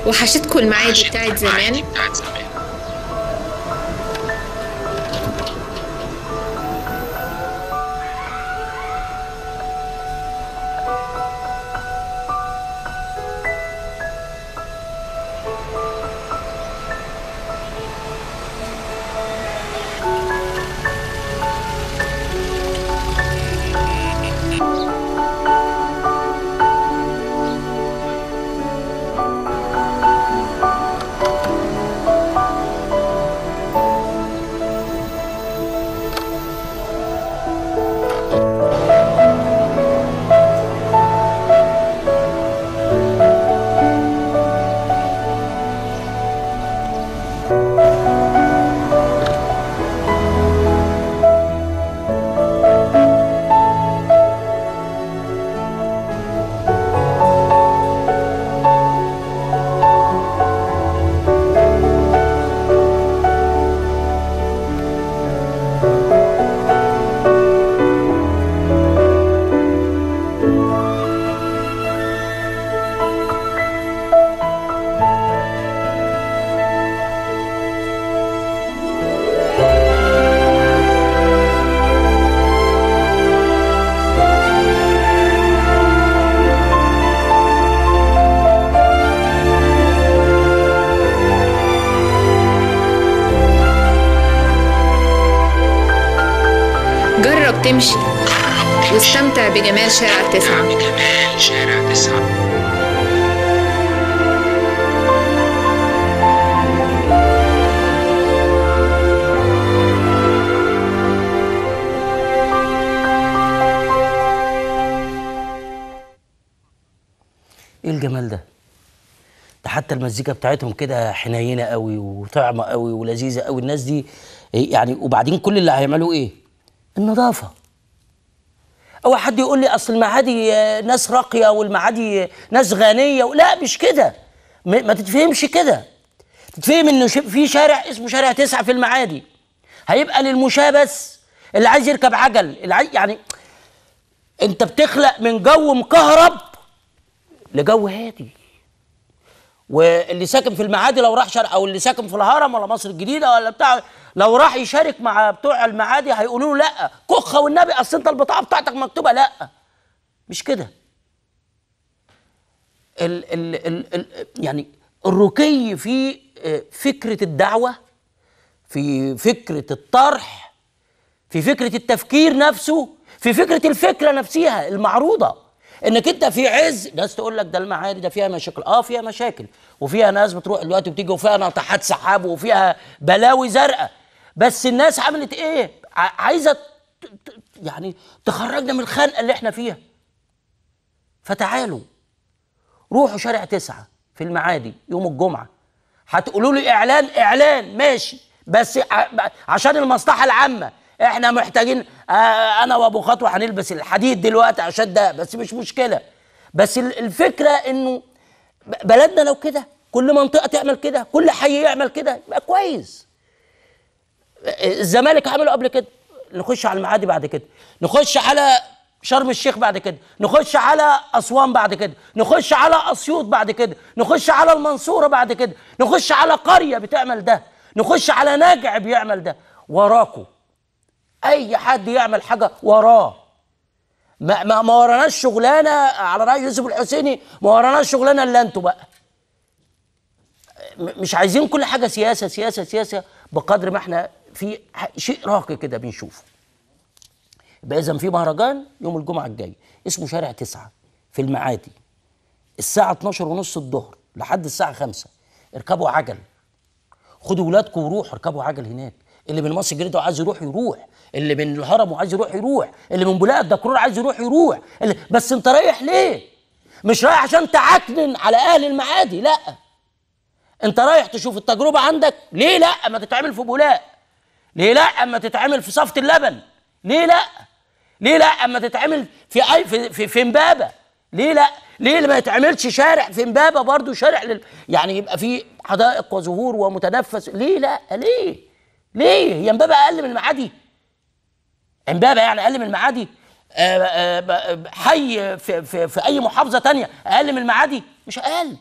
وحشتكم المعادي بتاعت زمان؟ جرب تمشي واستمتع بجمال شارع 9. ايه الجمال ده؟ ده حتى المزيكا بتاعتهم كده حنينه قوي وطعمه قوي ولذيذه قوي الناس دي يعني. وبعدين كل اللي هيعملوه ايه؟ النظافة. اوعى حد يقول لي اصل المعادي ناس راقية والمعادي ناس غنية، لا مش كده، ما تتفهمش كده. تتفهم انه في شارع اسمه شارع 9 في المعادي هيبقى للمشاة بس، اللي عايز يركب عجل، اللي عايز يعني. انت بتخلق من جو مكهرب لجو هادي. واللي ساكن في المعادي لو راح شارع، او اللي ساكن في الهرم ولا مصر الجديدة ولا بتاع، لو راح يشارك مع بتوع المعادي هيقولوا له لا كخه والنبي، اصل انت البطاقة بتاعتك مكتوبة. لا مش كده. ال ال ال ال يعني الرقي في فكرة الدعوة، في فكرة الطرح، في فكرة التفكير نفسه، في فكرة الفكرة نفسها المعروضة. انك انت في عز ناس تقول لك ده المعادي ده فيها مشاكل، فيها مشاكل، وفيها ناس بتروح دلوقتي وبتيجي، وفيها ناطحات سحاب، وفيها بلاوي زرقاء، بس الناس عملت ايه؟ عايزه يعني تخرجنا من الخنقه اللي احنا فيها. فتعالوا روحوا شارع 9 في المعادي يوم الجمعة. هتقولوا لي اعلان، اعلان ماشي، بس عشان المصلحة العامة احنا محتاجين، انا وابو خطوة هنلبس الحديد دلوقتي عشان ده، بس مش مشكلة. بس الفكرة انه بلدنا لو كده، كل منطقة تعمل كده، كل حي يعمل كده، يبقى كويس. الزمالك عملوا قبل كده، نخش على المعادي بعد كده، نخش على شرم الشيخ بعد كده، نخش على اسوان بعد كده، نخش على اسيوط بعد كده، نخش على المنصورة بعد كده، نخش على قرية بتعمل ده، نخش على نجع بيعمل ده. وراكوا اي حد يعمل حاجة وراه. ما وراناش شغلانة، على راي يوسف الحسيني، ما وراناش شغلانة الا انتوا بقى. مش عايزين كل حاجة سياسة سياسة سياسة، بقدر ما احنا في شيء راقي كده بنشوفه. يبقى اذا في مهرجان يوم الجمعة الجاي اسمه شارع 9 في المعادي، الساعة 12:30 الظهر لحد الساعة 5. اركبوا عجل، خدوا ولادكم وروحوا اركبوا عجل هناك. اللي من مصر الجديدة وعايز يروح يروح، اللي من الهرم وعايز يروح يروح، اللي من بولاق الدكرور عايز يروح يروح، بس انت رايح ليه؟ مش رايح عشان تعكنن على اهل المعادي، لا، انت رايح تشوف التجربة عندك. ليه لا ما تتعمل في بولاق؟ ليه لا اما تتعمل في صفة اللبن؟ ليه لا؟ ليه لا اما تتعمل في اي في امبابه؟ ليه لا؟ ليه ما يتعملش شارع في امبابه برضو، شارع يعني يبقى فيه حدائق وزهور ومتنفس؟ ليه لا؟ ليه؟ ليه؟ هي امبابه اقل من المعادي؟ امبابه يعني اقل من المعادي؟ حي في, في, في اي محافظة تانية اقل من المعادي؟ مش اقل.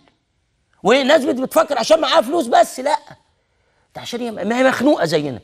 والناس بتفكر عشان معاها فلوس بس، لا ده عشان هي ما هي مخنوقه زينا.